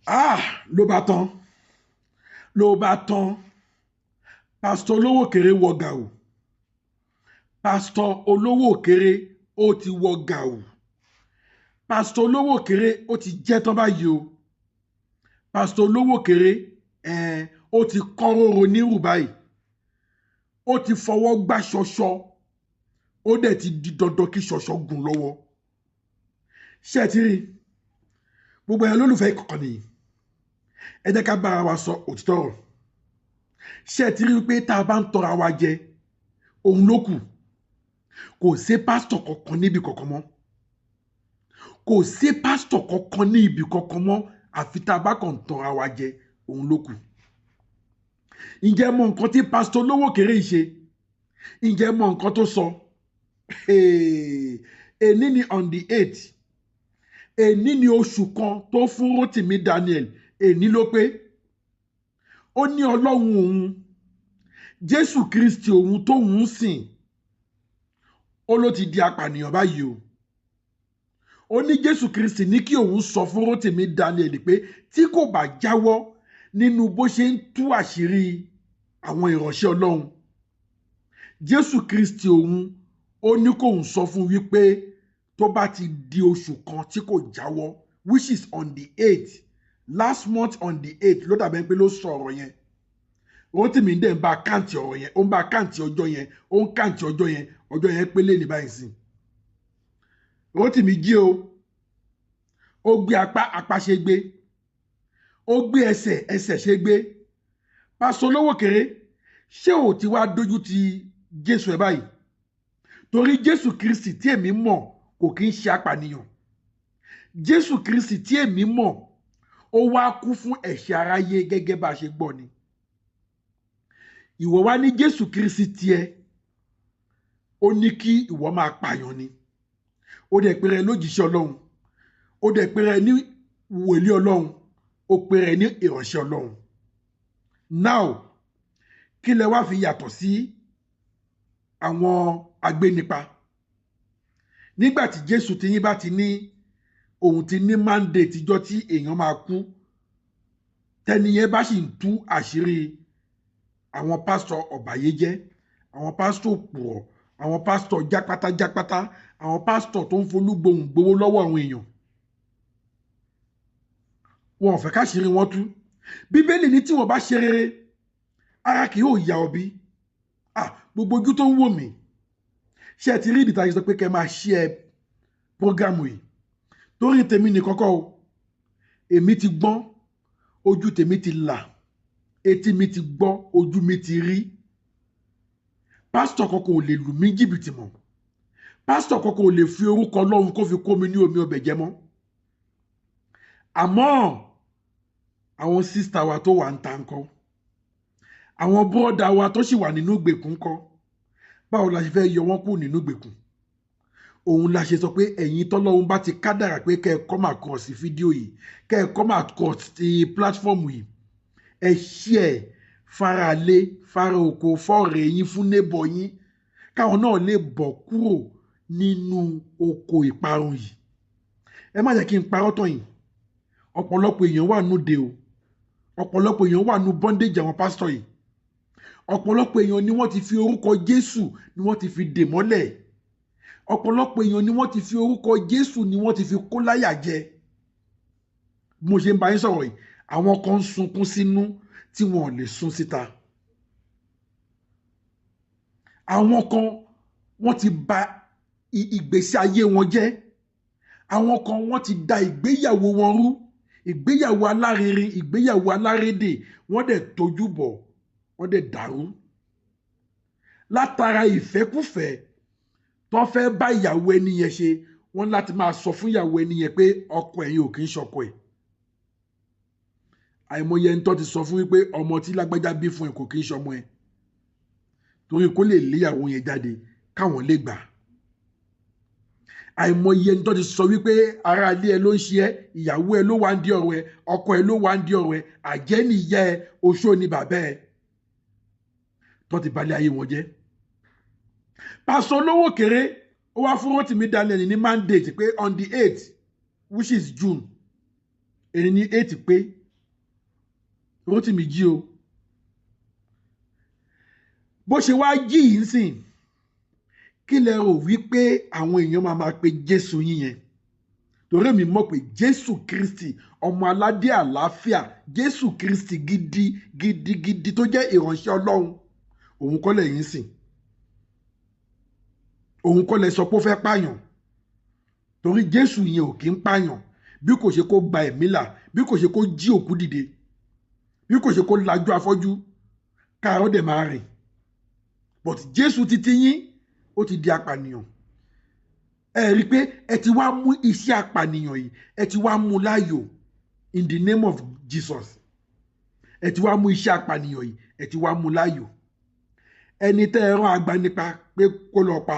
Ah, ló bá tán, ló bá tán. Pásítọ̀ Olówókéré wọ gàù. Pásítọ̀ Olówókéré ó ti wọ gàù. Pásítọ̀ Olówókéré ó ti jẹ́ tán báyìí o. Pásítọ̀ Olówókéré ó ti kọ́ róró nírù báyìí. Ó ti fọwọ́ gbá ṣọṣọ. Ó dẹ̀ ti di dandan kí ṣọṣọ gùn lọ́wọ́. Ṣé ẹ ti rí? Gbogbo ẹ̀ lólùfẹ́ ìkọ̀kọ̀ nìyí. Ẹ jẹ́ ká bára wa sọ òtítọ́ ọ̀rọ̀. Ṣé ẹ ti rí pé tá a bá ń tọra wa jẹ, òun ló kù. Kò sí pásítọ̀ kankan níbi kankan mọ́. Kò sí pásítọ̀ kankan ní ibi kankan mọ́, àfi tá a bá kàn ń tọra wa jẹ, òun ló kù. Ǹjẹ́ mọ nǹkan tí pásítọ̀ Olówókéré yìí ṣe? Ǹjẹ́ mọ nǹkan tó sọ? Èní ni on the 8. Èní ni oṣù kan tó fún Rotimi Daniel. Èní ló pé. Ó ní Ọlọ́run òun, Jésù Kristi òun tóun ń sìn, ó ló ti di apànìyàn báyìí o. Ó ní Jésù Kristi ní kí òun sọ fún Rotimi Daniel pé tí kò bá jáwọ́ nínú bó ṣe ń tú àṣírí àwọn ìránṣẹ́ Ọlọ́run, Jésù Kristi òun ó ní kóun sọ fún wípé tó bá ti di oṣù kan tí kò jáwọ́, which is on the 8, last month on the 8, ló dàbẹ́ pé ló sọ ọ̀rọ̀ yẹn. Rotimi dẹ̀ ń bá count ọ̀rọ̀ yẹn, ó ń bá count ọjọ́ yẹn, ó ń count ọjọ́ yẹn, ọjọ́ yẹn pélé ní báyìí sí. Rotimi jí o, ó gbé apá, apá ṣe gbé, ó gbé ẹsẹ̀, ẹsẹ̀ ṣe gbé. Pásítọ̀ Olówókéré, ṣé ò ti wá dójú ti Jésù ẹ báyìí? Torí Jésù Kristi tí èmi mọ̀ kò kí ń ṣe apànìyàn. Jésù Kristi tí èmi mọ̀ ó wá kú fún ẹ̀ṣẹ̀ aráyé gẹ́gẹ́ bá a ṣe gbọ́ ni. Ìwọ wá ní Jésù Kristi tiẹ̀ ó ní kí ìwọ máa pààyàn ni. Ó dẹ̀ pèrè lójíṣẹ́ Ọlọ́run, ó dẹ̀ pèrè ní wòlíì Ọlọ́run, ó pèrè ní ìránṣẹ́ Ọlọ́run. Now, kí lẹ wá fi yàtọ̀ sí àwọn agbénipa? Nígbà tí Jésù tí yín bá ti ní òun ti ní mandate ìjọ tí èèyàn máa kú, tẹniyẹn bá sì ń tú àṣírí àwọn pásítọ̀ ọ̀bàyéjẹ́, àwọn pásítọ̀ òpùrọ̀, àwọn pásítọ̀ jápátájápátá, àwọn pásítọ̀ tó ń folúgbohùn gbowó lọ́wọ́ àwọn èèyàn, wọn ò fẹ́ káṣírí wọn tú. Bíbélì ní tí wọ́n bá ṣe rere, ara kì yóò yà ọ bí. Gbogbo ojú tó ń wò mí, ṣé ẹ ti rí ìdí tá a ṣe sọ pé kẹ́ máa share program yìí? Torí tèmi ní kọ́kọ́ o, èmi ti gbọ́n, ojú tèmi ti là, etí mi ti gbọ́, ojú mi ti rí. Pásítọ̀ kankan ò lè lù mí jìbìtì mọ́. Pásítọ̀ kankan ò lè fi orúkọ Ọlọ́run kó fi kó mi ní omi ọbẹ̀ jẹ mọ́. Àmọ́ àwọn sister wa tó wà ń ta ńkọ́, àwọn brother wa tó sì wà nínú ìgbèkùn ńkọ́, báwo la ṣe fẹ́ yọ wọ́n kúrò nínú ìgbèkùn? Òun la ṣe sọ pé ẹ̀yin tọ́lọ́run bá ti kádàrà pé kẹ́ ẹ come across sí fídíò yìí, kẹ́ ẹ come across sí platform yìí, ẹ share faralé, fara oko, fọ́ọ̀rẹ́ yín, fún neighbor yín, káwọn náà lè bọ̀ kúrò nínú oko ìparun yìí. Ẹ má jẹ́ kí n parọ́ tán yìí. Ọ̀pọ̀lọpọ̀ èèyàn wà nù de o. Ọ̀pọ̀lọpọ̀ èèyàn wà nù bondage àwọn pásítọ̀ yìí. Ọ̀pọ̀lọpọ̀ èèyàn ni wọ́n ti fi orúkọ Jésù ni wọ́n ti fi dè mọ́lẹ̀. Ọ̀pọ̀lọpọ̀ èèyàn ni wọ́n ti fi orúkọ Jésù ni wọ́n ti fi kó láyà jẹ. Bí mo ṣe ń bá yín sọ̀rọ̀ yìí, àwọn kan ń sunkún sínú tí wọn ò lè sun síta. Àwọn kan wọ́n ti bà ìgbésí ayé wọn jẹ́. Àwọn kan wọ́n ti da ìgbéyàwó wọn rú. Ìgbéyàwó alárinrin, ìgbéyàwó alárédè, wọ́n dẹ̀ tójú bọ̀, wọ́n dẹ̀ dàrú. Látara ìfẹ́kúfẹ̀ẹ́ tó fẹ́ bá ìyàwó ẹni yẹn ṣe, wọ́n láti máa sọ fún ìyàwó ẹni yẹn pé ọkọ ẹ̀yin ò kí ń ṣọkọ ẹ̀. Àìmọye ẹni tó ti sọ fún wípé ọmọ tí lágbájá bí fún ẹ kò kí ń ṣọmọ ẹ, torí kó lè léyàwó yẹn jáde káwọn lè gbà. Àìmọye ẹni tó ti sọ wípé ará ilé ẹ ló ń ṣe ẹ, ìyàwó ẹ ló wà ń di ọ̀rọ̀ ẹ, ọkọ ẹ ló wà ń di ọ̀rọ̀ ẹ, àjẹ́ ni ìyá ẹ, oṣó ni bàbá ẹ, tó ti balẹ̀ ayé wọn jẹ́. Pásítọ̀ Olówókéré ó wá fún Rotimi Daniel ní mandate pé on the 8, which is June, Èní ní 8 pé Rótìmí jí o. Bó ṣe wá jí yìí ń sìn, kí lẹ rò wípé àwọn èèyàn máa máa pe Jésù yín yẹn? Torí èmi mọ̀ pé Jésù Kristi ọmọ aládé àlàáfíà, Jésù Kristi gidi gidi gidi tó jẹ́ ìránṣẹ́ Ọlọ́run, òun kọ́ lẹ̀yin sìn, òun kọ́ lẹ sọ pé ó fẹ́ pààyàn. Torí Jésù yẹn ò kí ń pààyàn, bí kò ṣe kó gba ẹ̀mí là, bí kò ṣe kó jí òkú dìde, bí kò ṣe kó lajú afọ́jú káàárọ̀ dẹ̀ máa rìn. But Jésù titi yín, ó ti di apànìyàn. Ẹ rí i pé ẹ ti wá mú iṣẹ́ apànìyàn yìí, ẹ ti wá mú láàyò in the name of Jesus. Ẹ ti wá mú iṣẹ́ apànìyàn yìí, ẹ ti wá mú láàyò. Ẹni tẹ́ ẹ rán agbanipa pé kó lọ pa,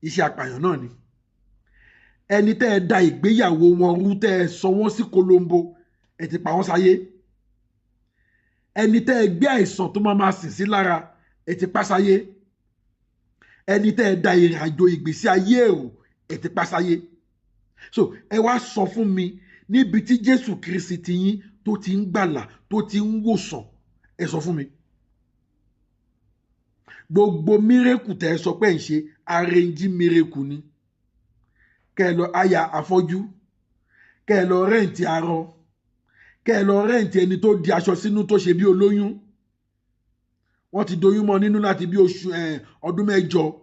iṣẹ́ apànìyàn náà ni. Ẹni tẹ́ ẹ da ìgbéyàwó wọn rú, tẹ́ ẹ sọ wọ́n sí kolombo, ẹ ti pa wọ́n sáyé. Ẹni tẹ́ ẹ gbé àìsàn tó máa máa sìn sí lára, ẹ ti pa sáyé. Ẹni tẹ́ ẹ da ìrìn àjò ìgbésí ayé èrò, ẹ ti pa sáyé. So ẹ wá sọ fún mi níbi tí Jésù Kristi ti yín tó ti ń gbàlà, tó ti ń wòsàn. Ẹ sọ fún mi. Gbogbo miracle tẹ́ ẹ sọ pé ń ṣe, arrange miracle ni. Kẹ́ ẹ lọ aya afọ́jú, kẹ́ ẹ lọ rent arọ, kẹ́ ẹ lọ rent ẹni tó di aṣọ sínú tó ṣe bí olóyún. Wọ́n ti doyún mọ́ nínú láti bí oṣù ọdún 8.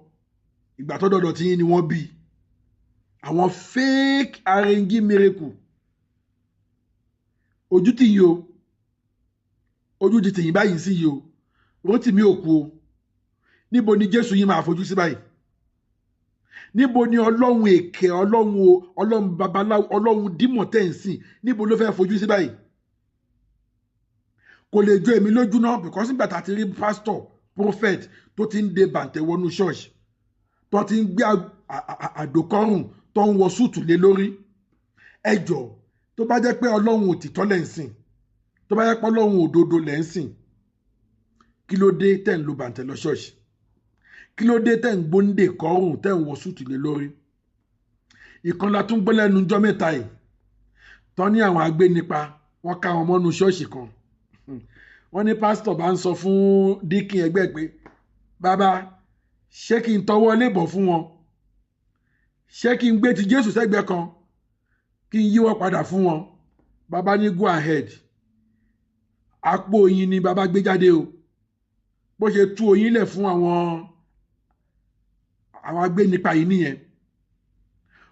Ìgbà tó dọ̀dọ̀ tí yín ni wọ́n bí. Àwọn fake arrange miracle. Ojú tì yín o, ojú ti tì yín báyìí sí yìí o. Rótìmí ò kú o. Níbo ni Jésù yín máa fojú sí báyìí? Níbo ni Ọlọ́run èké, Ọlọ́run o, Ọlọ́run babaláwo, Ọlọ́run dímọ̀ tẹ̀ ń sìn, níbo ló fẹ́ fojú sí báyìí? Kò lè jọ èmi lójú náà, because nígbà tá a ti rí pastor, prophet tó ti ń de bàǹtẹ̀ wọnú church, tó ti ń gbé àdókọ́rùn, tó ń wọ suit lé lórí. Ẹ jọ, tó bá jẹ́ pé Ọlọ́run òtítọ́ lẹ̀ ń sìn, tó bá jẹ́ pé Ọlọ́run òdodo lẹ̀ ń sìn, kí ló dé tẹ̀ ń lo bàǹtẹ̀ lọ church? Kí ló dé tẹ̀ ń gbóǹdè kọ́rùn, tẹ̀ ń wọ suit lé lórí? Ìkan la tún gbọ́ lẹ́nu ọjọ́ mẹ́ta yìí, tán ní àwọn agbénipa wọ́n ká wọn mọ́nú ṣọ́ọ̀ṣì kan. Wọ́n ní pásítọ̀ bá ń sọ fún deacon ẹgbẹ́ pé, "Bàbá, ṣé kí n tọwọ́ lébọ̀ fún wọn? Ṣé kí n gbé ti Jésù sẹ́gbẹ́ kan, kí n yíwọ́ padà fún wọn?" Bàbá ní, "Go ahead." Àpò oyin ni bàbá gbé jáde o. Bó ṣe tú oyin lẹ̀ fún àwọn agbénipa yìí nìyẹn.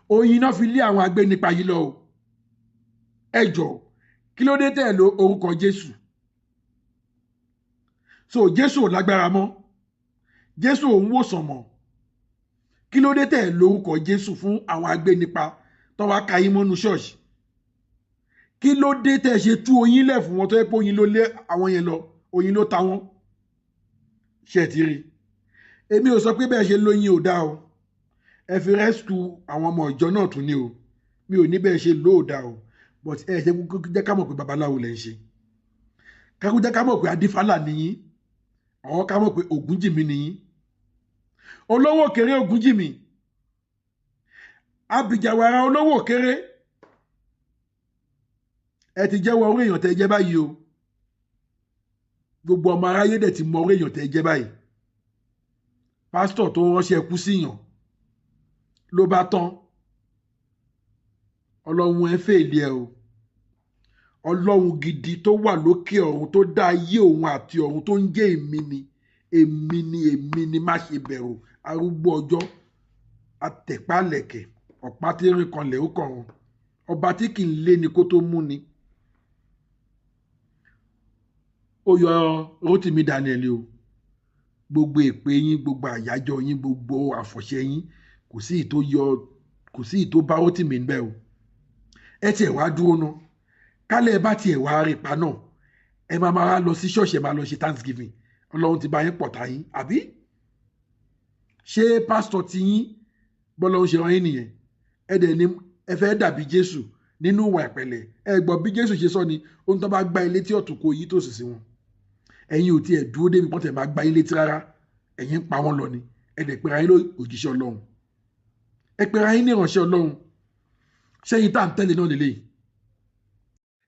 Oyin náà fi lé àwọn agbénipa yìí lọ o. Ẹ jọ, kí ló dé tẹ̀ lo orúkọ Jésù? So Jésù ò lágbára mọ́? Jésù ò ń wòsàn mọ́? Kí ló dé tẹ̀ lórúkọ Jésù fún àwọn agbénipa tó wá ka yín mọ́nú ṣọ́ọ̀ṣì? Kí ló dé tẹ̀ ṣe tú oyin lẹ̀ fún wọn, tó yẹ pé oyin ló lé àwọn yẹn lọ, oyin ló ta wọ́n? Ṣe ti rí? Èmi ò sọ pé bẹ́ẹ̀ ṣe lóyin ò dáa o. Ẹ fi rescue àwọn ọmọ ìjọ náà tún ní o. Mi ò ní bẹ́ẹ̀ ṣe lò ó dáa o, but ẹ ṣe jẹ́ ká mọ̀ pé babaláwo lẹ̀ ń ṣe, kákó jẹ́ ká mọ̀ pé adífálà nìyí, àwọn ká mọ̀ pé Ògúnjìmí nìyí, olówó kéré Ògúnjìmí, abìjàwara olówó kéré. Ẹ ti jẹ́wọ́ orí èèyàn tẹ́ jẹ́ báyìí o. Gbogbo ọmọ aráyé dẹ̀ ti mọ orí èèyàn tẹ́ jẹ́ báyìí. Pásítọ̀ tó ń ránṣẹ́ kú síyàn ló bá tán. Ọlọ́run ẹ fèèlì ẹ o. Ọlọ́run gidi tó wà lókè ọ̀run, tó dá ayé òun àti ọ̀run, tó ń jẹ́ èmi ni, èmi ni, èmi ni, má ṣe bẹ̀rù, arúgbó ọjọ́, àtẹ̀pálẹ̀kẹ̀, ọ̀pá tí ń rìn kanlẹ̀ ó kọ̀run, ọba tí kì í lé ni kó tó mú ni. Ó yọ Rótìmí Daniel o. Gbogbo èpè yín, gbogbo àyájọ́ yín, gbogbo àfọ̀ṣẹ yín, kò sí ìtò yọ, kò sí ìtò bá Rótìmí ń bẹ̀ o. Ẹ tiẹ̀ wá dúró ná. Kálẹ̀ ẹ bá tiẹ̀ wá rí pa náà, ẹ máa máa lọ sí ṣọ́ọ̀ṣì, ẹ máa lọ ṣe thanksgiving. Ọlọ́run ti bá yín pọ̀ táyín, àbí? Ṣé pásítọ̀ ti yín bọ́lọ́run ṣe rán yín nìyẹn? Ẹ dẹ̀ ní ẹ fẹ́ dàbí Jésù nínú ìwà ìpẹ̀lẹ̀. Ẹ gbọ́ bí Jésù ṣe sọ ni, ohun tó bá gbá ilé tí ọ̀tún kò yí tòsí sí wọn. Ẹ̀yin ò tiẹ̀ dúró débi pọ́n tẹ̀ máa gbá ilé tí rárá. Ẹ̀yin ń pa wọ́n lọ ni. Ẹ dẹ̀ pera yín lójíṣẹ́ Ọlọ́run. Ẹ pera yín ní ìránṣẹ́ Ọlọ́run. Ṣẹ́yìn tá à ń tẹ̀lé náà lélẹ́yìí?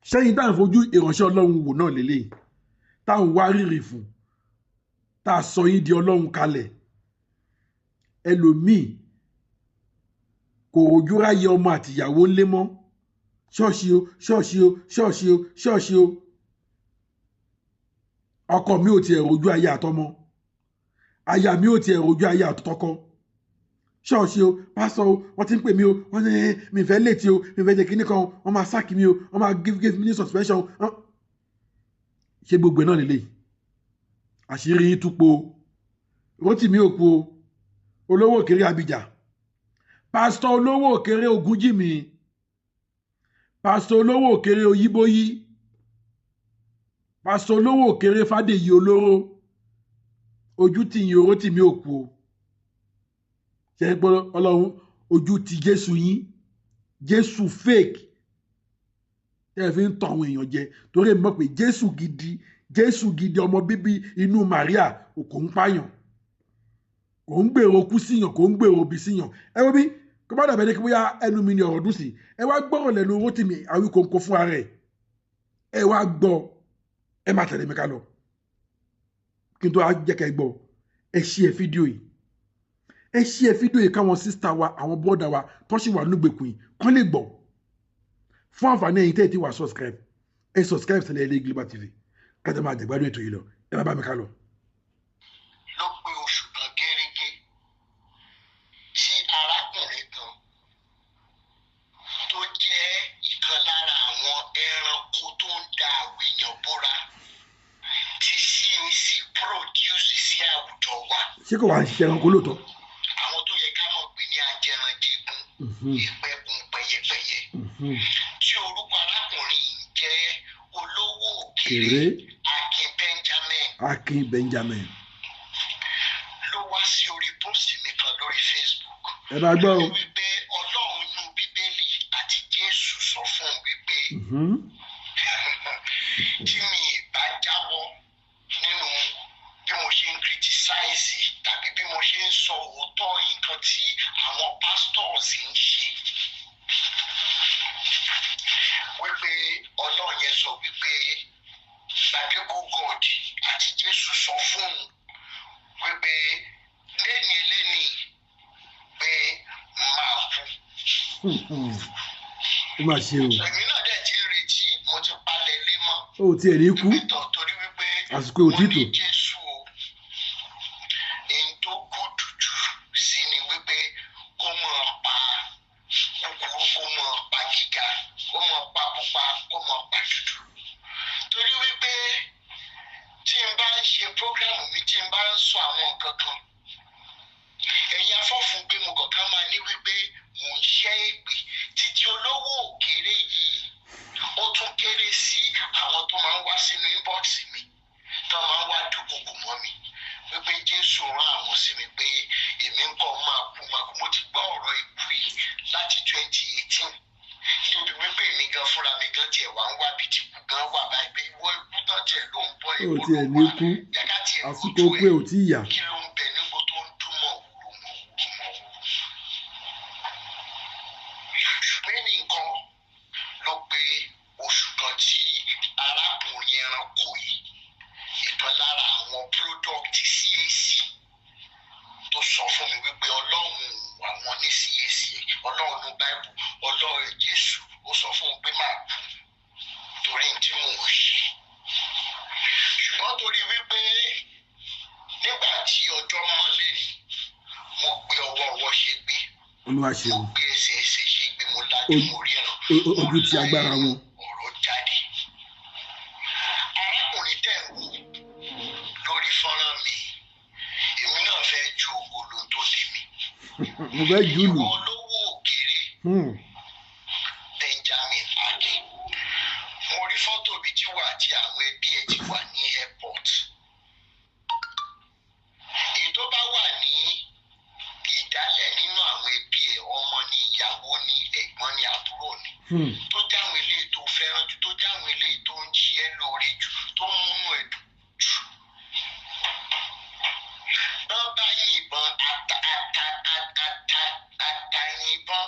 Ṣẹ́yìn táwọn fojú ìránṣẹ́ Ọlọ́run wò náà lélẹ́yìn, táwọn wá rírì fún, tá a sọ yín di Ọlọ́run kalẹ̀. Ẹlòmíì kò rojú ráyè ọmọ àtìyàwó ńlé mọ́. Ṣọ́ọ̀ṣì o, ṣọ́ọ̀ṣì o, ṣọ́ọ̀ṣì o, ṣọ́ọ̀ṣì o. Ọkọ mi ò tiẹ̀ rojú aya àtọmọ, aya mi ò tiẹ̀ rojú aya àtọkọ. Ṣọ́ọ̀ṣì o, pásọ o, wọ́n ti ń pè mí o, wọ́n ní mi fẹ́ létí o, mi fẹ́ jẹ́ kíní kan o, wọ́n máa sáàkì mi o, wọ́n máa give me suspension o. Ṣé gbogbo ẹ̀ náà lélẹ̀? Àṣírí yín túpo. Rótìmí òkú o, olówó òkèrè Abidjan, pásítọ̀ olówó òkèrè Ògúnjìmí, pásítọ̀ olówó òkèrè Oyíbóyí, pásítọ̀ olówó òkèrè Fádèyí olóró. Ojú ti yín o, Rótìmí òkú o. Ṣe é gbọ́ Ọlọ́run, ojú ti Jésù yín, Jésù fake tẹ́ ẹ fi ń tọ́ àwọn èèyàn jẹ. Torí èmi mọ̀ pé Jésù gidi, Jésù gidi ọmọ bíbí inú Màríà kò ń pààyàn, kò ń gbèrò kú síyàn, kò ń gbèrò bí síyàn. Ẹ wo bí kó bá dàbẹ̀ ní kí bóyá ẹnu mi ni ọ̀rọ̀ dùn sí. Ẹ wá gbọ́rọ̀ lẹ́nu Rótìmí Awíkonko fún ara ẹ̀. Ẹ wá gbọ́, ẹ má tẹ̀lé mi ká lọ. Kí n tó wá jẹ́ ká ẹ gbọ́, ẹ ṣí ẹ fídíò yìí, ẹ ṣí ẹ fídíò yìí káwọn sísítà wa, àwọn bọ́ọ̀dà wa tó ṣì wà nígbèkùn yìí kán lè gbọ́. Fún àǹfààní ẹ̀yin tẹ́ ẹ ti wà subscribe, ẹ subscribe sílẹ̀ ilé Global TV kájọ máa jẹ̀gbádùn ètò yìí lọ. Ẹ má bá mi ká lọ. Ló pé oṣù kan gẹ́rẹ́gẹ́ tí arákùnrin kan tó jẹ́ ìkan lára àwọn ẹranko tó ń da àwọn èèyàn bóra tí CAC produce sí àwùjọ wa. Ṣé kò wá ń ṣe ẹranko lóòótọ́? Àwọn tó yẹ ká mọ̀ pé ní ajẹranjẹgun, ìpẹ̀kun pẹyẹpẹyẹ, tí orúkọ arákùnrin yìí jẹ́ olówó òkèrè Akin Benjamin. Akin Benjamin ló wá sí orí pósìtì mi kan lórí Facebook. Ẹ bá gbọ́ o. Wípé Ọlọ́run inú Bíbélì àti Jésù sọ fún un wípé tí mi bá jáwọ́ nínú bí mo ṣe ń criticize tàbí bí mo ṣe ń sọ òótọ́ nǹkan tí àwọn pastors ń ṣe, wípé Ọlọ́run yẹn sọ wípé Bible God àti Jésù sọ fún un wípé léni léni pé máa kú. Ó máa ṣe o. Èmi náà dẹ̀ ti ń retí, mo ti palẹ̀ lé mọ́. Ó tiẹ̀ ní kú. Torí wípé àsìkò ò tí mo tó. ní Jésù o. Èyí tó gùdù jù sí ni wípé kó máa pa kúkúrú, kó máa pa gíga, kó máa pa pupa, kó máa pa dúdú. Torí wípé tí n bá ń ṣe prógrámù mi, tí n bá ń sọ àwọn nǹkan kan, ẹ̀yin afọ́fúngbẹ́mu kọ̀ọ̀kan máa ní wípé mò ń ṣẹ́ èpè. Títí olówó òkèrè yìí, ó tún kéré sí àwọn tó máa ń wá sínú inbox mi, tó máa ń wá dúnkokò mọ́ mi wípé Jésù rán àwọn sí mi pé èmi ń kọ́ máa kú máa kú. Mo ti gbọ́ ọ̀rọ̀ ikú yìí láti 2018 débi wípé èmi gan fúnra mi gan tiẹ̀ wá ń wá bí ti kú gan wà báyìí pé ìwọ ikú tán tiẹ̀ ló ń bọ́ Ó ìbò tiẹ̀ ló ní wà kú. jẹ́ ká tiẹ̀ Àsìkò rojú pé ẹ̀ ò tí ì yá. Kí ló ń bẹ nígbó tó ń dún mọ̀ wúrú mọ̀ wúrú mọ̀ wúrú. Ṣùgbọ́n ní nǹkan ló pé oṣù kan tí arákùnrin ẹranko yìí, ìkan lára àwọn product CAC, tó sọ fún mi wípé Ọlọ́run àwọn ní CAC, Ọlọ́run ní Bible, Ọlọ́run Jésù, ó sọ fún un pé máa kú torí ní tí mò ń ṣe. Ṣùgbọ́n torí wípé nígbà tí ọjọ́ mọ́ lẹ́yìn, mo gbé ọwọ́ ọwọ́ ṣe gbé, Olúwa mo ṣeun. gbé ẹsẹ̀ ẹsẹ̀ ṣe gbé, mo lajú, mo ríran, Ojú ti agbára wọn. ọ̀rọ̀ jáde. Arákùnrin tẹ̀ ń wò lórí fọ́nrán mi, èmi náà fẹ́ ju ògolo tó lé mi. Mo fẹ́ jù lù. Ìwọ olówó òkèrè Benjamin Akin, mo rí fọ́tò bí tí wà àti àwọn ẹbí ẹ ti wà ní airport. Èyí tó bá wà ní ìdálẹ̀ nínú àwọn ẹbí ẹ, ọmọ ni, ìyàwó ni, ẹ̀gbọ́n ni, àbúrò ni, tó jáwọn eléyìí tó fẹ́ràn jù, tó jáwọn eléyìí tó ń ṣe ẹ́ lóore jù, tó ń múnú ẹ̀ dùn jù. Bọ́n bá yìnbọn ata ata ata ata ata yìnbọn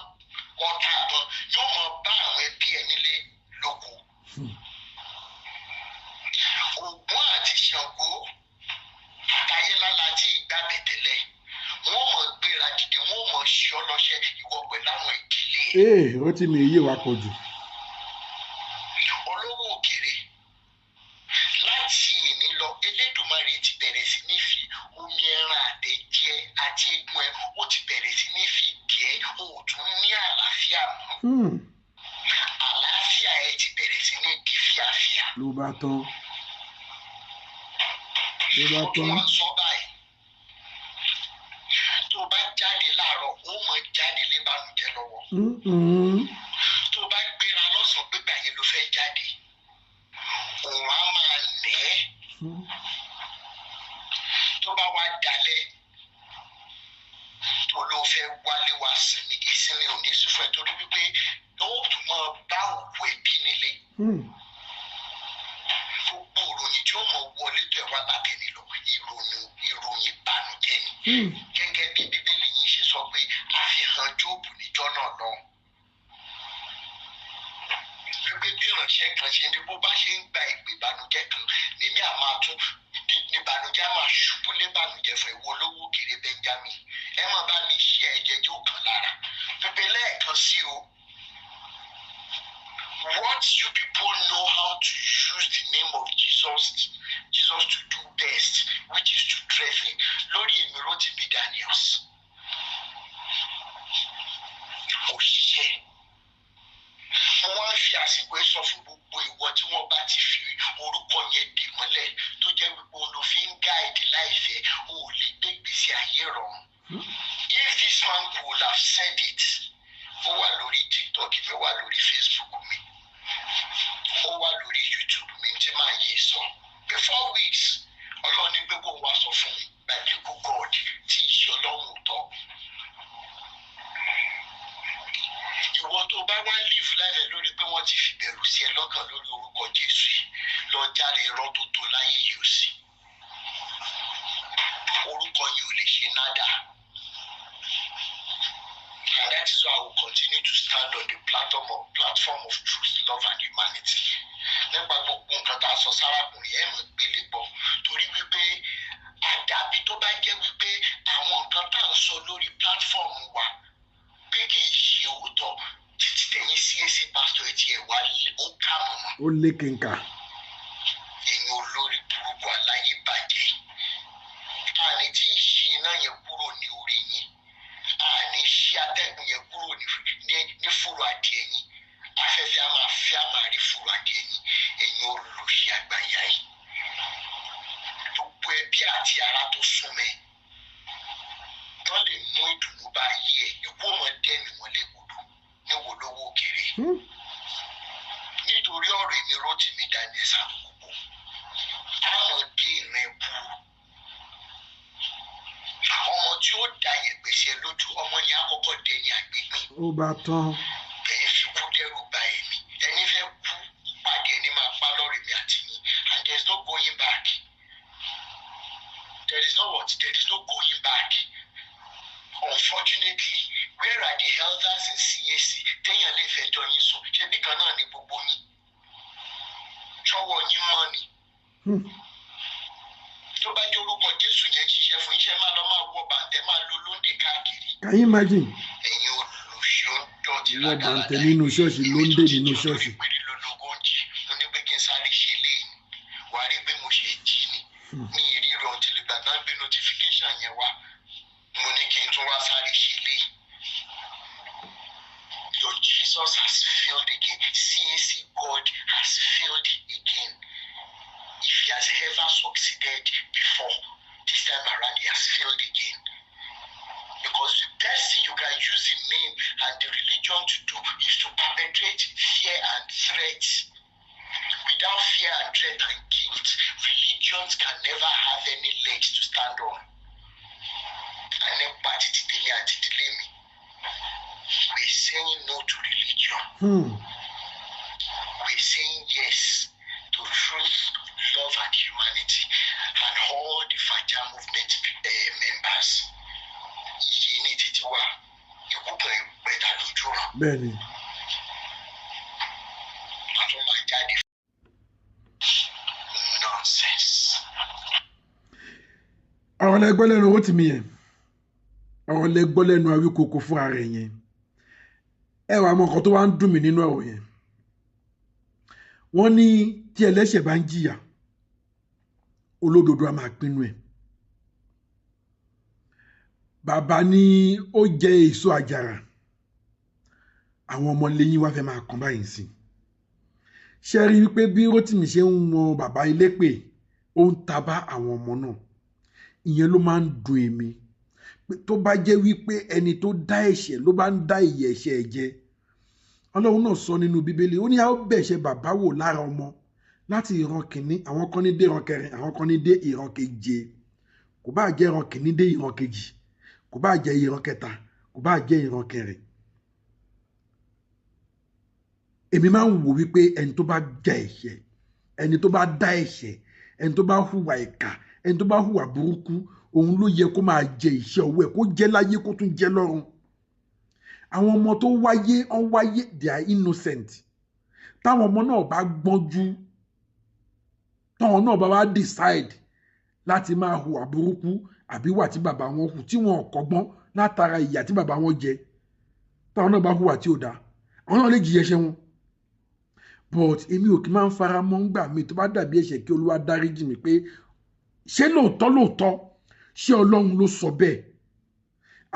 ọta àbọn yóò mọ bá àwọn ẹbí ẹ nílé lóko. Ògún àti Ṣàngó àtayélála tí ìgbàbẹ̀ tẹ́lẹ̀, wọ́n mọ̀ gbéra dìde, wọ́n mọ̀ ṣe ọ́ lọ́ṣẹ́, ìwọ pẹ̀lú àwọn ìdílé ẹ̀. Ee, Rótìmí, èyí wà pọ̀ jù. Olówó òkèrè, láti ìní lọ, Elédùmarè ti bẹ̀rẹ̀ sí ní fi omi ẹran àtẹ̀jẹ àti egun ẹ, ó ti bẹ̀rẹ̀ sí ní fi gẹ̀ ẹ́. O ò tún ní àlàáfíà mọ́. Àlàáfíà ẹ ti bẹ̀rẹ̀ sí ní di fíafíà. Ló bá tán, ló bá Ó tún tán. wá sọ báyìí, tó o bá jáde láàárọ̀, ó mọ̀ jáde lébànújẹ́ lọ́wọ́. Tó o bá gbéra lọ́sàn-án gbégbà yẹn ló fẹ́ jáde, òun á máa nẹ̀ ẹ́. Tó bá wá dalẹ̀ tó ló fẹ́ wálé wá sinmi, ìsinmi ò ní sí fún ẹ, torí wípé ó tún máa bá òkú ẹbí nílé. Gbogbo ìròyìn tí ó mọ̀ wọlé tó ẹ̀ wá látẹ̀lé lọ, ìròyìn ìbànújẹ́ ni. Gẹ́gẹ́ bí Bíbélì yìí ṣe sọ pé àfihàn Jóòbù níjọ́ náà lọ, wípé bí ìránṣẹ́ kan ṣe ní bó bá ṣe ń gba ìpè ìbànújẹ́ kan lèmi à máa tún ní ìbànújẹ́ á máa ṣubú lé ìbànújẹ́ fún ìwọ olówó òkèrè Benjamin. Ẹ má bá mi ṣí ẹ̀jẹ̀ jẹ́ ó kàn lára pípé lẹ́ẹ̀kan sí o. What you people know how to use the name of Jesus to do best, which is to threaten lórí èmi Rotimi Daniels, kò ṣiṣẹ́. Mo wá ń fi àsìkò yìí sọ fún gbogbo ìwọ tí wọ́n bá ti fi orúkọ yẹn dè mọ́lẹ̀, tó jẹ́ wípé o lò fi ń guide láìfẹ́, o ò lè gbé ìgbésí ayé rọrùn. If this man could have said it, ó wà lórí TikTok mi, ó wà lórí Facebook mi, ó wà lórí YouTube mi tí màá yé sọ before weeks. Ọlọ́run ní pé kó wá sọ fún mi, biblical God tí ìṣe Ọlọ́run tọ́. Ìwọ tó bá wá live láìpẹ́ lórí pé wọ́n ti fi bẹ̀rù sí ẹ lọ́kàn lórí orúkọ Jésù yìí, lọ jáde, irọ́ tó tó láyé yìí ó sí, orúkọ yìí ò lè ṣe nádà. And that is why I will continue to stand on the platform of truth, love and humanity. Nípa gbogbo nǹkan tá a sọ sárákùnrin ẹ̀ mọ̀ gbélé gbọ́, torí wípé àdàbí tó bá jẹ́ wípé àwọn nǹkan tá à ń sọ lórí platform wa pé kì í ṣe òótọ́, títí tẹ̀yìn CAC pastor ẹ̀ tiẹ̀ wá ó kà mọ̀mọ́. Ó lékenkà. Ẹ̀yin olórí burúkú aláyé bàjẹ́, àní tí ì ṣí iná yẹn kúrò ní orí yín, àní ṣí atẹ́gùn yẹn kúrò ní fúru adìẹ yín, afẹ́fẹ́ á máa fẹ́, á máa rí fúru adìẹ yín. Ẹ̀yin olùṣí àgbáyà yìí, gbogbo ẹbí àti ará tó súnmẹ́ tán lè mú ìdùnnú bá yí ẹ, ikú ọmọ dẹ́mi wọn légbodò níwò lówó òkèrè. Nítorí ọ̀rọ̀ èmi Rótìmí Daniel Àkókò, àwọn gé ìrìn ikú ọmọ tí ó da yẹ̀pẹ̀ sí ẹ lójú, ọmọ yẹn á kọ́kọ́ dẹni àgbégbìn. Ó bá tán. Ẹ̀yin fi kú dẹ́rù bà èmi, ẹni fẹ́ kú pàdé ẹni máa pa lọ́rọ̀ èmi àti yín, and there is no going back. There is no what? There is no going back. Unfortunately, where are the elders in CAC téèyàn lè fẹjọ́ yín sùn? Ṣebí kan náà ni gbogbo yín, ṣọwọ́ yín mọ́ ni. Tó bá jẹ́ orúkọ Jésù yẹn ṣiṣẹ́ fún iṣẹ́, máa lọ máa wọ bàǹtẹ́, máa lo lóńdè káàkiri. Can you imagine? Ẹ̀yin olùṣọ́ dọ̀tí. Wọ bàǹtẹ́ nínú ṣọ́ọ̀ṣì, lóńdè nínú ṣọ́ọ̀ṣì. Péré lológójì, mo ní pé kí n sáré ṣe léyìn, wàá rí pé mo ṣe jí ni. Mi ì ríro until ìgbà náà gbé notification yẹn wá, mo ní kí n tún wá sáré ṣe léyìn. Your Jesus has failed again. CAC God has failed again. If he has ever succeeded before, this time around he has failed again. Because the best thing you can use the name and the religion to do is to perpetrate fear and threat. Without fear and threat and guilt, religions can never have any legs to stand on. And nípa títí tèmi àti ìdílé mi, we're saying no to religion. We're saying yes to truth, love, and humanity, and all the Faja movement members. Iye ní títí wa, ikú kan ìpẹ́ta lójú ràn. Bẹ́ẹ̀ ni. A tún máa jáde. Ọ̀rọ̀ lẹ gbọ́ lẹ́nu Rótìmí yẹn, ọ̀rọ̀ lẹ gbọ́ lẹ́nu Awíkoko fúnra rẹ̀ yẹn. Ẹ wàá mọ nǹkan tó wá ń dùn mí nínú ọ̀rọ̀ yẹn. Wọ́n ní tí ẹlẹ́ṣẹ̀ bá ń jìyà, olódodo a máa pinnu ẹ̀. Bàbá ní ó jẹ èso àjàrà, àwọn ọmọ lẹ́yìn wá fẹ́ máa kàn báyìí sí. Ṣe rí wípé bí Rótìmí ṣe ń wọn bàbá ilé pé ó ń tabá àwọn ọmọ náà, ìyẹn ló máa ń dùn èmi. Tó bá jẹ́ wípé ẹni tó dá ẹ̀ṣẹ̀ ló bá ń dá ìyà ẹ̀ṣẹ̀ ẹ̀ jẹ. Ọlọ́run náà sọ nínú Bíbélì, ó ní a ó bẹ̀ṣẹ̀ bàbá wò lára ọmọ láti ìran kìíní, àwọn kan ní dé ìran kẹrin, àwọn kan ní dé ìran keje. Kò bá jẹ́ ìran kìíní dé ìran kejì, kò bá jẹ́ ìran kẹta, kò bá jẹ́ ìran kẹrin. Èmi máa ń wò wípé ẹni tó bá jẹ ẹ̀ṣẹ̀, ẹni tó bá dá ẹ̀ṣẹ̀, ẹni tó bá hùwà ìkà, ẹni tó bá hùwà burúkú, òun ló yẹ kó máa jẹ iṣẹ́ ọwọ́ ẹ̀, kó jẹ́ láyé kó tún jẹ́ lọ́run. Àwọn ọmọ tó wáyé, wọ́n wáyé, they are innocent. Táwọn ọmọ náà bá gbọ́njú, táwọn náà bá wá decide láti máa hùwà burúkú àbí wà tí bàbá wọn hù tí wọn ò kọ́gbọ́n látara ìyà tí bàbá wọn jẹ, táwọn náà bá hùwà tí ò dáa, àwọn náà lè jìyà ẹ̀ṣẹ̀ wọn. But èmi ò kí máa ń fara mọ́ ńgbà mi tó bá dàbí ẹ̀ṣẹ̀ kí Olúwa dáríjì mi pé ṣé lóòótọ́ lóòótọ́ ṣé Ọlọ́run ló sọ bẹ́ẹ̀,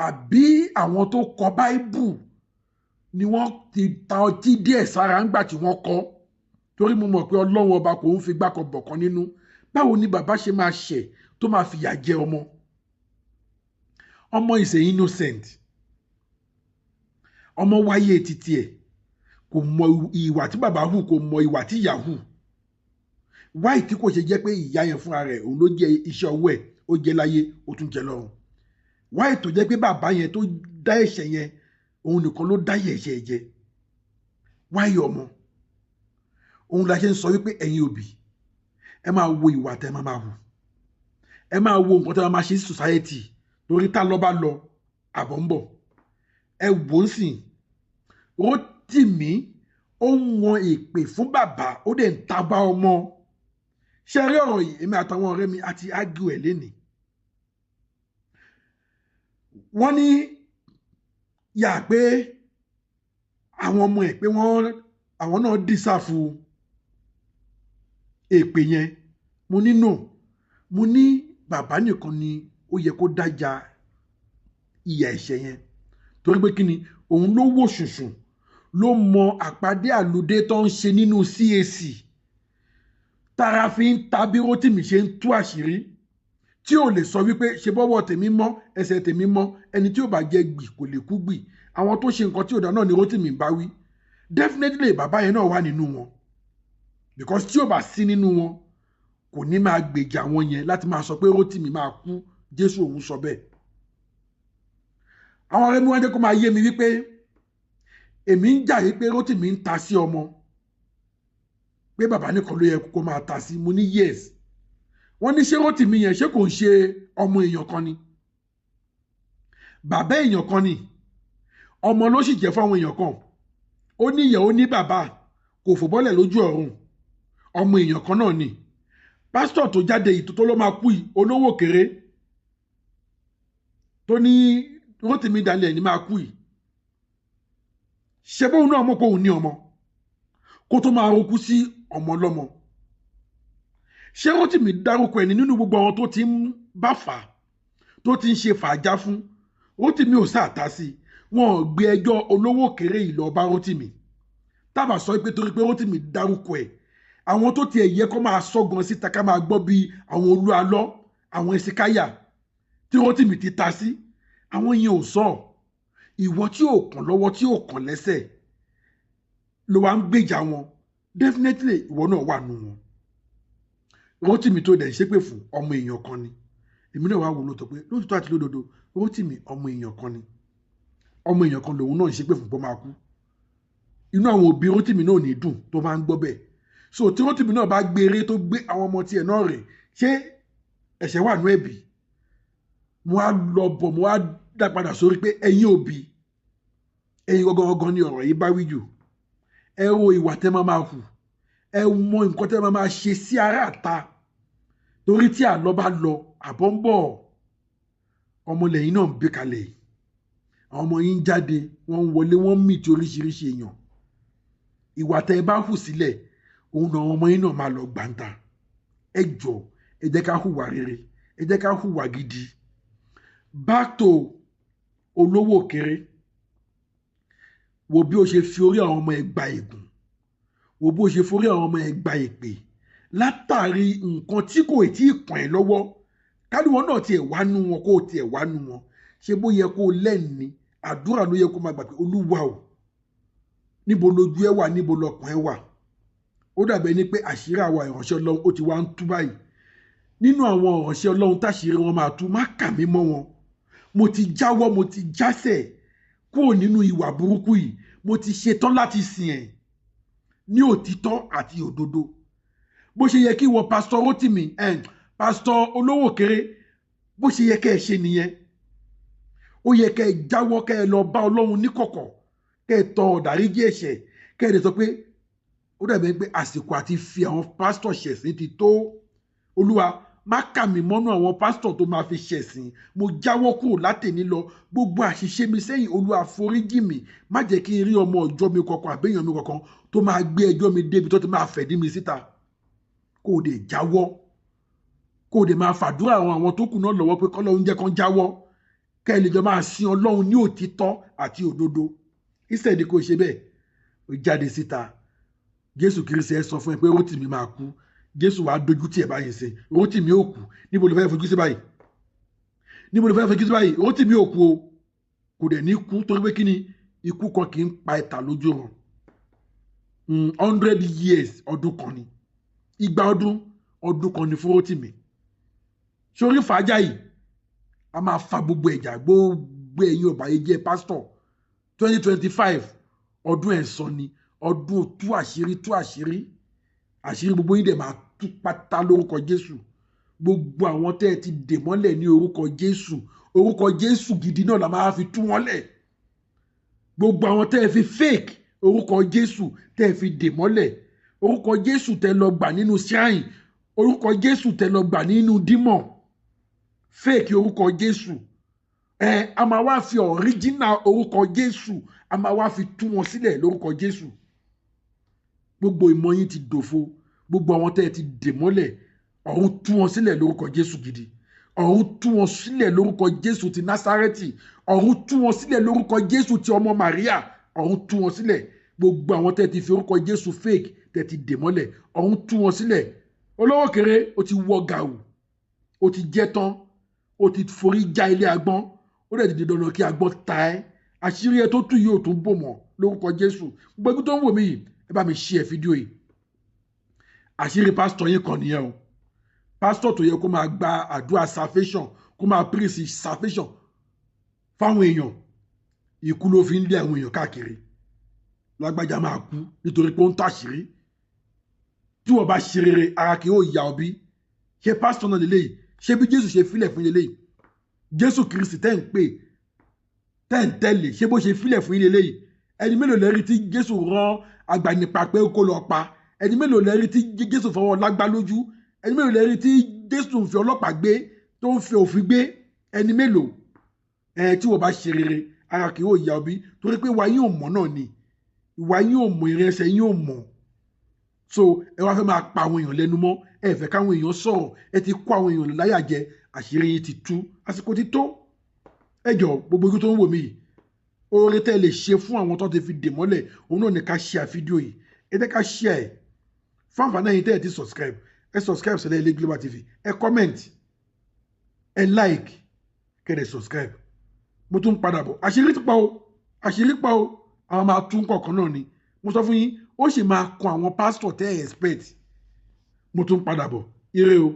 àbí àwọn tó kọ Báíbù ni wọ́n ti ta ọtí díẹ̀ sára ńgbà tí wọ́n kọ. Torí mo mọ̀ pé Ọlọ́run ọba kò ń fi gbá kan bọ̀ kan nínú. Báwo ni bàbá ṣe máa ṣẹ̀ tó máa fìyà jẹ ọmọ? Ọmọ is a innocent. Ọmọ wáyé títí ẹ̀, kò mọ ìwà tí bàbá hù, kò mọ ìwà tí ìyá hù. Wáì tí kò ṣe jẹ́ pé ìyá yẹn fúnra rẹ̀ òun ló jẹ iṣẹ́ ọwọ́ ẹ̀, ó jẹ láyé, ó tún jẹ lọ́run. Wáì tó jẹ́ pé bàbá yẹn tó dá ẹ̀ṣẹ̀ yẹn, òun nìkan ló dá ẹ̀ṣẹ̀ jẹ. Wáì ọmọ? Òun la ṣe ń sọ wípé ẹ̀yin òbí, ẹ máa wo ìwà tẹ́ máa máa hù, ẹ máa wo nǹkan tẹ́ máa ṣe sí society, torí tá lọ́ bá lọ, àbọ̀ ń bọ̀. Ẹ wò ó sìn, Rótìmí ó ń wọn èpè fún bàbá, ó dẹ̀ ń tabá ọmọ. Ṣé rí ọ̀rọ̀ yìí, èmi àtàwọn ọ̀rẹ́ mi àti argue ẹ̀ lénìí. Wọ́n ní yà pé àwọn ọmọ ẹ̀ pé wọ́n àwọn náà dìsáfù èpè yẹn. Mo ní no, mo ní bàbá nìkan ni ó yẹ kó dájà ìyà ẹ̀ṣẹ̀ yẹn. Torí pé kí ni, òun ló wò ṣùṣùn, ló mọ àpàdé àlùdé tó ń ṣe nínú CAC. Tara fi ń ta bí Rótìmí ṣe ń tú àṣírí, tí ò lè sọ wípé ṣe bọ́wọ́ tèmi mọ́, ẹsẹ̀ tèmi mọ́, ẹni tí ò bá jẹ gbì kò lè kú gbì. Àwọn tó ṣe nǹkan tí ò dá náà ni Rótìmí ń bá wí. Definitely bàbá yẹn náà wà nínú wọn, because tí ò bá sí nínú wọn kò ní máa gbèjà wọn yẹn láti máa sọ pé Rótìmí máa kú, Jésù òun sọ bẹ́ẹ̀. Àwọn ọ̀rẹ́ mi wá jẹ́ kó máa yé mi wípé èmi ń jà wípé Rótìmí ń ta sí ọmọ, pé bàbá nìkan ló yẹ kó máa ta sí. Mo ní yes. Wọ́n ní ṣé Rótìmí yẹn ṣé kò ń ṣe ọmọ èèyàn kan ni? Bàbá èèyàn kan ni, ọmọ ló sì jẹ́ fáwọn èèyàn kan. Ó ní ìyá, ó ní bàbá, kò fò bọ́lẹ̀ lójú ọ̀run, ọmọ èèyàn kan náà ni. Pásítọ̀ tó jáde yìí tó ló máa kú yìí, olówó kéré tó ní Rótìmí dalẹ̀ ní máa kú yìí, ṣé bóun náà mọ̀ pé òun ní ọmọ kó tó máa rokú sí ọmọ ọlọ́mọ? Ṣé Rótìmí dárúkọ ẹni nínú gbogbo àwọn tó ti ń bá fà tó ti ń ṣe fàájà fún? Rótìmí ò sáà ta sí i. Wọn ò gbé ẹjọ́ olówó kéré yìí lọ bá Rótìmí. Tábà sọ pé torí pé Rótìmí dárúkọ ẹ̀, àwọn tó tiẹ̀ yẹ kó máa sọ́gan síta ká máa gbọ́ bí àwọn Olúalọ́, àwọn Ẹ̀sìkáyà tí Rótìmí ti ta sí, àwọn yẹn ò sọ. Ìwọ tí ò kàn lọ́wọ́, tí ò kàn lẹ́sẹ̀ ló wá ń gbèjà wọn. Definitely ìwọ náà wà nù wọn. Rótìmí tó dẹ̀ ń ṣépè fún ọmọ èèyàn kan ni. Èmi náà wá wò lóòótọ́ pé lóòótọ́ àti lódodo Rótìmí ọmọ èèyàn kan ni. Ọmọ èèyàn kan lòun náà ń ṣépè fún pé ó máa kú. Inú àwọn òbí Rótìmí náà ò ní dùn tó máa ń gbọ́ bẹ́ẹ̀. So tí Rótìmí náà bá gbé eré tó gbé àwọn ọmọ tiẹ̀ náà rè, ṣé ẹ̀ṣẹ̀ wà nú ẹ̀bí? Mo á lọ bọ̀, mo á dá padà sórí pé ẹ̀yin òbí, ẹ̀yin gangan ni ọ̀rọ̀ yìí bá wí jù. Ẹ wo ìwà tẹ́ máa máa hù, ẹ mọ nǹkan tẹ́ máa máa ṣe sí ará àta, torí tí àlọ́ bá lọ, àbọ̀ ń bọ̀. Ọmọlẹ́yìn náà ń bí kalẹ̀ yìí, àwọn ọmọ yín ń jáde, wọ́n ń wọlé, wọ́n ń mìtì oríṣiríṣi èèyàn. Ìwà tẹ́ ẹ bá hù sílẹ̀, òun náà ọmọ yín náà máa lọ gbàǹta. Ẹ jọ, ẹ jẹ́ ká hùwà rere, ẹ jẹ́ ká hùwà gidi. Back to Olówó Òkèrè. Wo bí ó ṣe fi orí àwọn ọmọ ẹ gba ègún, wo bí ó ṣe forí àwọn ọmọ ẹ gba èpè látàrí nǹkan tí kò tí ì kàn ẹ́ lọ́wọ́. Káríwọ́ náà tiẹ̀ wá nú wọn, kó tiẹ̀ wá nú wọn, ṣé bó yẹ kó lẹ́ni àdúrà ló yẹ kó máa gbà pé Olúwa o, níbo lójú ẹ wà, níbo lọkàn ẹ wà. Ó dàbẹ̀ ni pé àṣírí àwa ìránṣẹ́ Ọlọ́run ó ti wá ń tú báyìí. Nínú àwọn ìránṣẹ́ Ọlọ́run táṣírí wọn máa tú, má kà mí mọ́ wọn. Mo ti jáwọ́, mo ti jásẹ̀ kúrò nínú ìwà burúkú yìí. Mo ti ṣetán láti sìn ẹ́ ní òtítọ́ àti òdodo. Bó ṣe yẹ kí wọ Pásítọ̀ Rótìmí, Pásítọ̀ Olówó Òkèrè, bó ṣe yẹ kẹ́ ẹ ṣe nìyẹn. Ó yẹ kẹ́ ẹ jáwọ́, kẹ́ ẹ lọ bá Ọlọ́run níkọ̀kọ̀, kẹ́ ẹ tọ ọ̀dáríjì ẹ̀ṣẹ̀, kẹ́ ẹ lè sọ pé ó dàbí pé àsìkò àti fi àwọn pásítọ̀ ṣẹ̀sín ti tó. Olúwa, má kà mí mọ́nú àwọn pásítọ̀ tó máa fi ṣẹ̀sín. Mo jáwọ́ kúrò látẹ̀ní lọ. Gbogbo àṣìṣe mi sẹ́yìn, Olúwa foríjì mi. Má jẹ́ kí n rí ọmọ ọjọ́ mi kankan àbẹ́yàn mi kankan tó máa gbé ẹjọ́ mi débi tó ti máa fẹ̀dí mi síta. Kó o dè jáwọ́, kó o dè máa fàdúrà àwọn tó kù náà lọ́wọ́ pé kọ́lọ́run jẹ́ kán jáwọ́, kẹ́ ẹ lè jọ máa sin Ọlọ́run ní òtítọ́ àti òdodo. Instead kò ṣe bẹ́ẹ̀, ó jáde síta. Jésù Kristi ẹ sọ fún ẹ pé Rótìmí máa kú. Jésù wàá dojú tì ẹ báyìí sìn. Rótìmí ò kú. Níbo ló fẹ́ fojú sí báyìí? Níbo ló fẹ́ fojú sí báyìí? Rótìmí ò kú o, kò dẹ̀ ní kú, torí pé kí ni, ikú kan kì í pa ẹ̀ta lójú ràn. 100 years ọdún kan ni, igba ọdún ọdún kan ni fún Rótìmí. Sórí fàájà yìí, a máa fa gbogbo ẹ̀jà, gbogbo ẹ̀yin ọ̀bàyéjẹ́ jẹ́ pásítọ̀. 2025 ọdún ẹ̀san ni, ọdún tú àṣírí, tú àṣírí, àṣírí gbogbo yín dẹ̀ máa tú pátá lórúkọ Jésù. Gbogbo àwọn tẹ́ ẹ ti dè mọ́lẹ̀ ní orúkọ Jésù, orúkọ Jésù gidi náà la máa fi tú wọ́n lẹ̀. Gbogbo àwọn tẹ́ ẹ fi fake orúkọ Jésù tẹ́ ẹ fi dè mọ́lẹ̀, orúkọ Jésù tẹ́ lọ gbà nínú shrine, orúkọ Jésù tẹ́ lọ gbà nínú dímọ̀, fake orúkọ Jésù, ẹ a máa wá fi original orúkọ Jésù, a máa wá fi tú wọn sílẹ̀ lórúkọ Jésù. Gbogbo ìmọ̀ yín ti dòfo. Gbogbo àwọn tẹ́ ẹ ti dè mọ́lẹ̀, ọ̀run tú wọn sílẹ̀ lórúkọ Jésù gidi. Ọ̀run tú wọn sílẹ̀ lórúkọ Jésù ti Násárẹ́tì. Ọ̀run tú wọn sílẹ̀ lórúkọ Jésù ti ọmọ Màríà. Ọ̀run tú wọn sílẹ̀. Gbogbo àwọn tẹ́ ẹ ti fi orúkọ Jésù fake tẹ́ ẹ ti dè mọ́lẹ̀, ọ̀run tú wọn sílẹ̀. Olówó Òkèrè, ó ti wọ gàù, ó ti jẹ́ tán, ó ti forí já ilé agbọ́n, ó dẹ̀ ti di dandan kí agbọ́n ta ẹ́. Àṣírí ẹ tó tú yìí ò tún bò mọ́ lórúkọ Jésù. Gbogbo ẹbí tó ń wò mí yìí, ẹ bá mi share fídíò yìí. Àṣírí pásítọ̀ yín kan nìyẹn o. Pásítọ̀ tó yẹ kó máa gba àdúrà salvation, kó máa preach salvation fáwọn èèyàn, ikú ló fi ń lé àwọn èèyàn káàkiri. Lágbájá máa kú nítorí pé ó ń tàṣírí. Tí wọ́n bá ṣe rere, ara kì yóò yà ọ́ bí. Ṣé pásítọ̀ náà lélẹ́yìí? Ṣé bí Jésù ṣe filẹ̀ fún yín lélẹ́yìí? Jésù Kristi tẹ́ ń pè, tẹ́ ń tẹ̀lé, ṣé bó ṣe filẹ̀ fún yín lélẹ́yìí? Ẹni mélòó lẹ́rí tí Jésù rán agbanipa pé kó lọ pa? Ẹni mélòó lẹ́rí tí Jésù fọwọ́ lágbá lójú? Ẹni mélòó lẹ́rí tí Jésù ń fi ọlọ́pàá gbé, tó ń fi òfin gbé? Ẹni mélòó? Ẹ tí wọ́n bá ṣe rere, ara kì yóò yà ọ́ bí, torí pé ìwà yín ò mọ̀ náà ni. Ìwà yín ò mọ̀, ìrẹsẹ̀ yín ò mọ̀. So ẹ wá fẹ́ máa pa àwọn èèyàn lẹ́nu mọ́, ẹ fẹ́ káwọn èèyàn sọ̀rọ̀, ẹ ti kó àwọn èèyàn láyà jẹ, àṣírí yín ti tú, àsìkò ti tó. Ẹ jọ, gbogbo ojú tó ń wò mí yìí, oore tẹ́ ẹ lè ṣe fún àwọn tó ti fi dè mọ́lẹ̀, òun náà ní ká share fídíò yìí. Ẹ jẹ́ ká share ẹ̀. Fún àǹfààní ẹ̀yin tẹ́ ẹ ti subscribe, ẹ subscribe sílẹ̀ Ilé Global TV, ẹ comment, ẹ like, kẹ́ ẹ subscribe. Mo tún padà bọ̀. Àṣírí pa o, àṣírí pa o, àwọn máa tún kọ̀ọ̀kan náà ni. Mo sọ fún yín, ó sì máa kan àwọn pásítọ̀ tẹ́ ẹ expect. Mo tún padà bọ̀. Ire o.